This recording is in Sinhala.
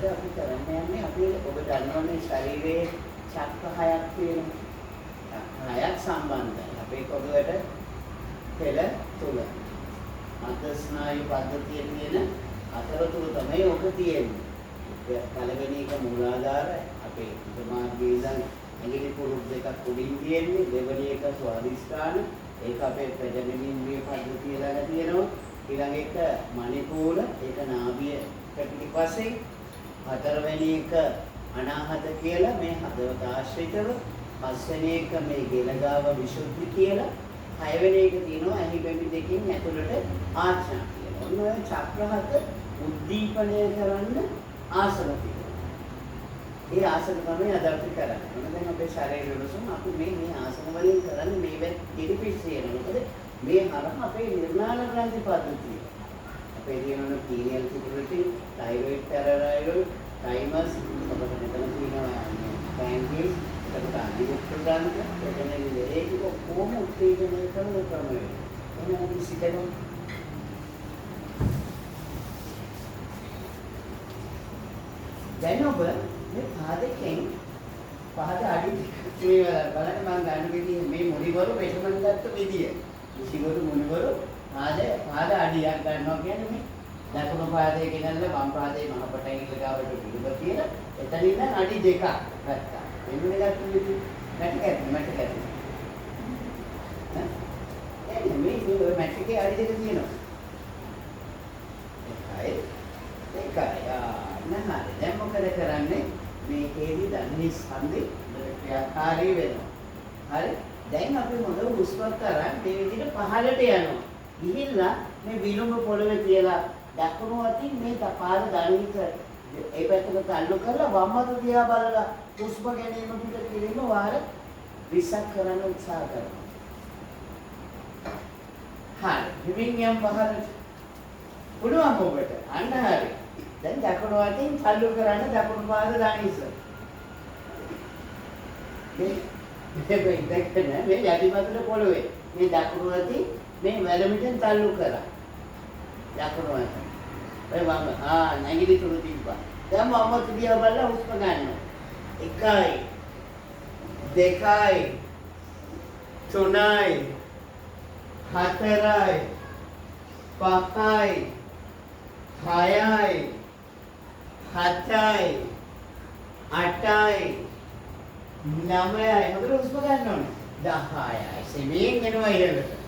අද අපි කරන්න යන්නේ අපි ඔබ දන්නවනේ ශරීරයේ චක්‍ර හයක් තියෙනවා. චක්‍ර හයක් සම්බන්ධයි. අපේ කොටුවට පෙළ තුල. මධ්‍ය ස්නායු පද්ධතියේ තියෙන අතරතුර තමයි ඔක තියෙන්නේ. පළවෙනි එක මූලාධාර අපේ උඩ මාර්ගයේ ඉඳන් ඇඟිලි පුරුක් දෙකක් උඩින් තියෙන්නේ. දෙවෙනි එක ස්වාධිෂ්ඨාන, ඒක අපේ ප්‍රජනනේන්ද්‍රිය පද්ධතිය ළඟ තියෙනවා. ඊළඟ එක මණිපූර, ඒක නාභිය පිටිපස්සේ. හතරවෙනි එක අනාහත කියලා මේ හදවත ආශ්‍රිතව. පස්වෙනි එක මේ ගෙලගාව විසුද්ධි කියලා. හයවෙනි එක තියෙනවා ඇහි බැමි දෙකෙන් ඇතුළට ආඥා කියලා. ඔන්න ඔය චක්‍ර හත උද්දීපනය කරන්න ආසන තියෙනවා. ඒ ආසන තමයි අද අපි කරන්නේ. මොන දැන් අපේ ශරීර උණුසුම අපි මේ මේ ආසන වලින් කරන්නේ මේ වැත් පිරිපිස්සි වෙනවා. මොකද මේ හරහා අපේ නිර්නාල ග්‍රන්ථි පද්ධතිය. අපේ තියෙනවනේ පීනියල් සිකියුරිටි, තයිරොයිඩ්, පැරාතයිරොයිඩ්, තයිමස්, එතකොට මෙතන තියෙනවා මේ පැන්ක්‍රියස්, එතකොට අධිමුත්‍ර ග්‍රන්ථ, එතන ඉන්නේ ඒ ටික ඔක්කොම උත්තේජනය කරන ක්‍රමවේද. එහෙනම් අපි සිතමු. දැන් ඔබ මේ පාදකෙන් පාද අඩි මේ බලන්න මම ගන්න විදිය මේ මුනිවරු මෙෂර්මන්ට් ගත්ත විදිය. ඍෂිවරු මුනිවරු පාද පාද අඩියක් ගන්නවා කියන්නේ මේ දකුණු පාදයේ ගෙනල්ලා වම් පාදයේ මහ පටැඟිල්ල ගාවට විරුබ තියලා එතන ඉඳන් අඩි දෙකක් ගත්තා. එන්නේ ගත්ත විදිය මැටි කැටි මැටි කැටි. ඈ මේ මේ මැටි එකේ අඩි දෙක තියෙනවා. එකයි දෙකයි. ආ නහරි. දැන් මොකද කරන්නේ? මේකේදී දන්නේ ස්කන්ධේ හොඳට ක්‍රියාකාරී වෙනවා. හරි? දැන් අපි හොඳ හුස්මක් අරන් මේ විදිහට පහළට යනවා. ගිහිල්ලා මේ විලුඹ පොළවේ තියලා දකුණු අතින් මේ පාද දණහිස ඒ පැත්තට තල්ලු කරලා වම් අත දිහා බලලා හුස්ම ගැනීම පිට කිරීම වාර 20ක් කරන්න උත්සාහ කරනවා. හරි. හිමින් යම් පහළට. පුළුවන් ඔබට. අන්න හරි. දැන් දකුණු අතින් තල්ලු කරන්න දකුණු පාද දණහිස. මේ මේ ඉඳගෙන මේ යටිපතුල පොළවේ මේ දකුණු අතින් මේ වැලමිටෙන් තල්ලු කරා. දකුණු අත. ඔය වම ආ නැගිලි තුරු තිබ්බා. දැන් වම් අත දිහා බලලා හුස්ම ගන්නවා. 1 2 3 4 5 6 7 8 9යි. හොඳට හුස්ම ගන්න ඕනේ. 10යි. සෙමෙන් එනවා ඉහළට.